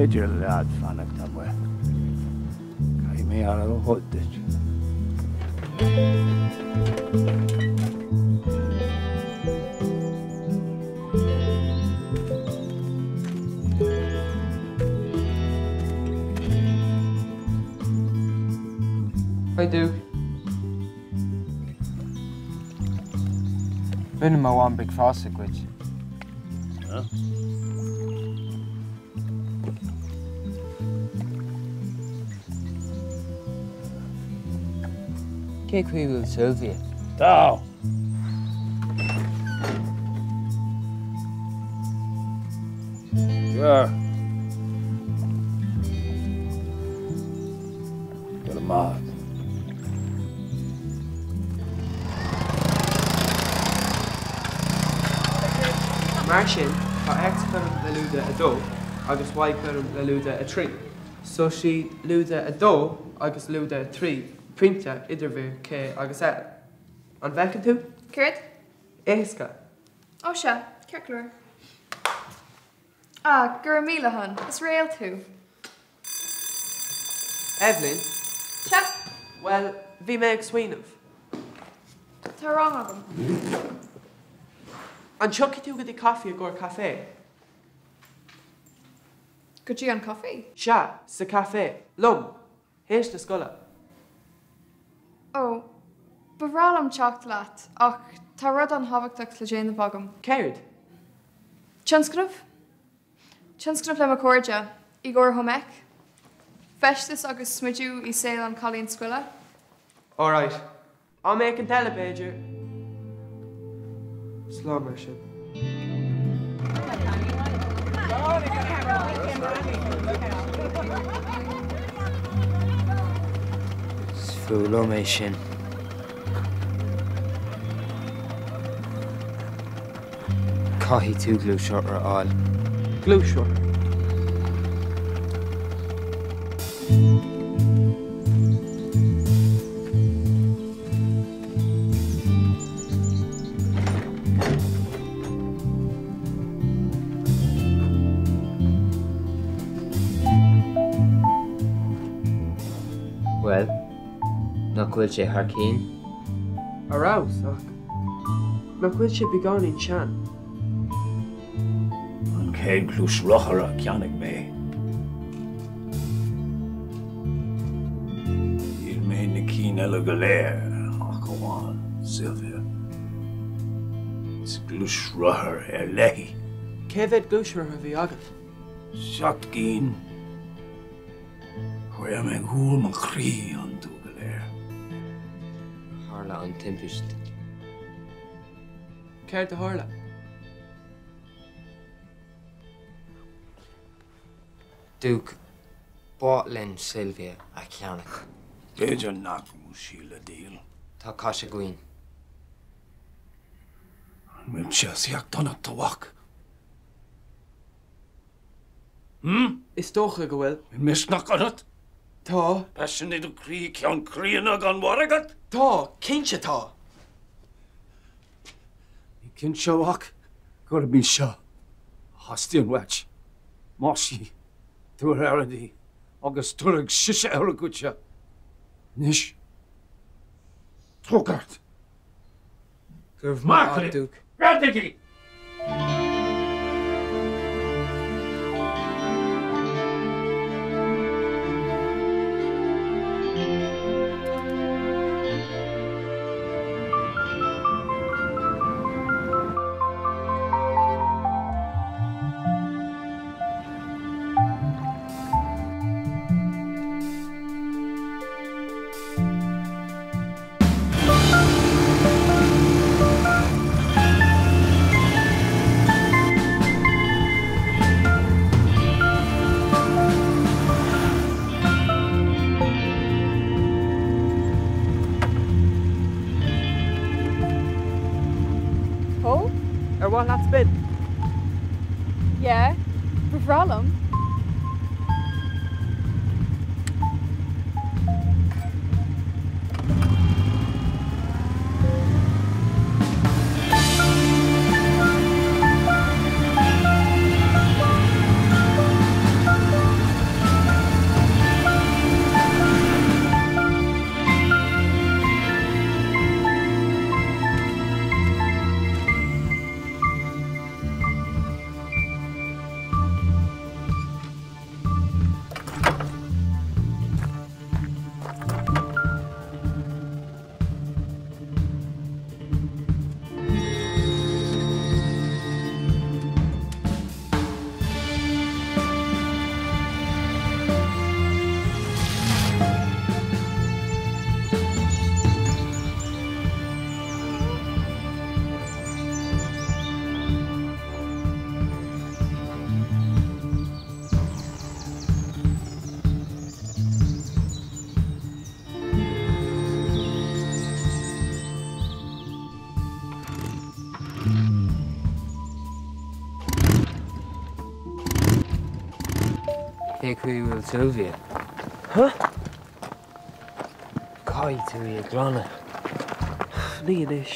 Féidir leat fanacht amuigh. Caithfidh mé aire a thabhairt duit. Hi Duke. Rinne mo mham bricfeasta dhuit. Cén chaoi a bhfuil Sylvia? Tá. Sure. Go raibh maith agat. Mar sin, tá X cothrom le lúide 2 agus Y cothrom le lúide 3. So is iad lúide 2 agus lúide 3 pointe idirmhír K agus L. An bhfeiceann tú? Céard? Éasca. Ó sea, ceart go leor. Ah, go raibh míle, hon. Is réalt thú. Evelyn? Sea? Bhuel, bhí mé ag smaoineamh. Tá rang agam. An dtiocfaidh tú go dtí caife i gcomhair caife? Go dtí an caife? Sea, sa caife. Liom. Théis na scoile. Ó, ba bhreá liom teacht leat, ach tá rud an-thábhachtach le déanamh agam. Céard? Tionscnamh. Tionscnamh le mo chairde, i gcomhair Home Ec. Feisteas agus smideadh i saol an chailín scoile. Alright. Am éicint eile, b'fhéidir. Slán mar sin. Is fuath liom é sin. Caithfidh tú gluaisrothar a fháil. Gluaisrothar. Bhuel, nach bhfuil sé thar cionn? Ar fheabhas, ach nach bhfuil sé beagáinín sean? An chéad ghluaisrothar a cheannaigh mé. Dhíol mé na cinn eile go léir ach amháin Sylvia. Is gluaisrothar ar leith í. Cé mhéad gluaisrothar a bhí agat? 7 gcinn. Chuir mé gual mo chroí iontu go léir. Tharla an timpiste. Céard a tharla? Duke, Ba mhaith linn Sylvia a cheannach. B'fhéidir nach bhfuil sí le díol. Tá caish againn. An bhfuil céasaíocht ionat, a mhac? Hm? Is dócha go bhfuil. Bhfuil misneach ionat? Tá. Paisean i do chroí ceann críonna gan mhargadh? Tá, cinnte tá. Bí cinnte, a mhac, gurb í seo a theastaíonn uait. Más í, tabhair aire di agus tabharfaidh sise aire dhuitse. Anois, tóg ort! Go raibh maith agat, Duke. Breathnaigí! Pól? Ar mhaith leat spin? Yeah, ba bhreá liom. Cé chaoi a bhfuil Sylvia? Huh? Caithfidh tú í a ghlanadh. Ní anois.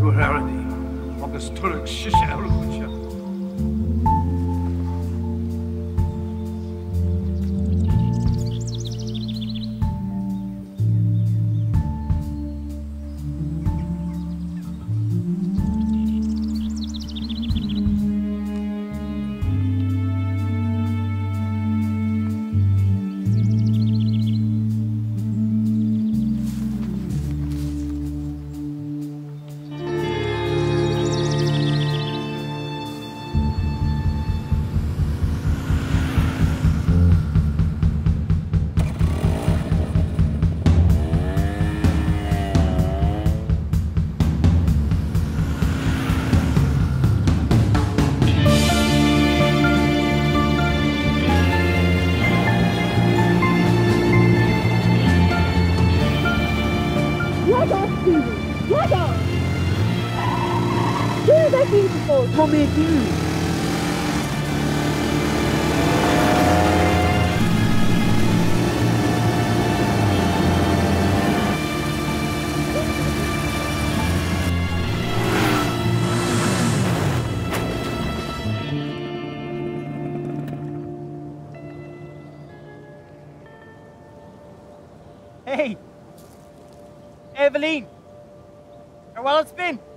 Tabhair aire di agus tabharfaidh sise aire duitse. Lag off, Stevie! Lag off! Céard é beautiful? Tá mé ag iarraidh. Hey! Eibhlín! Ar mhaith leat spin?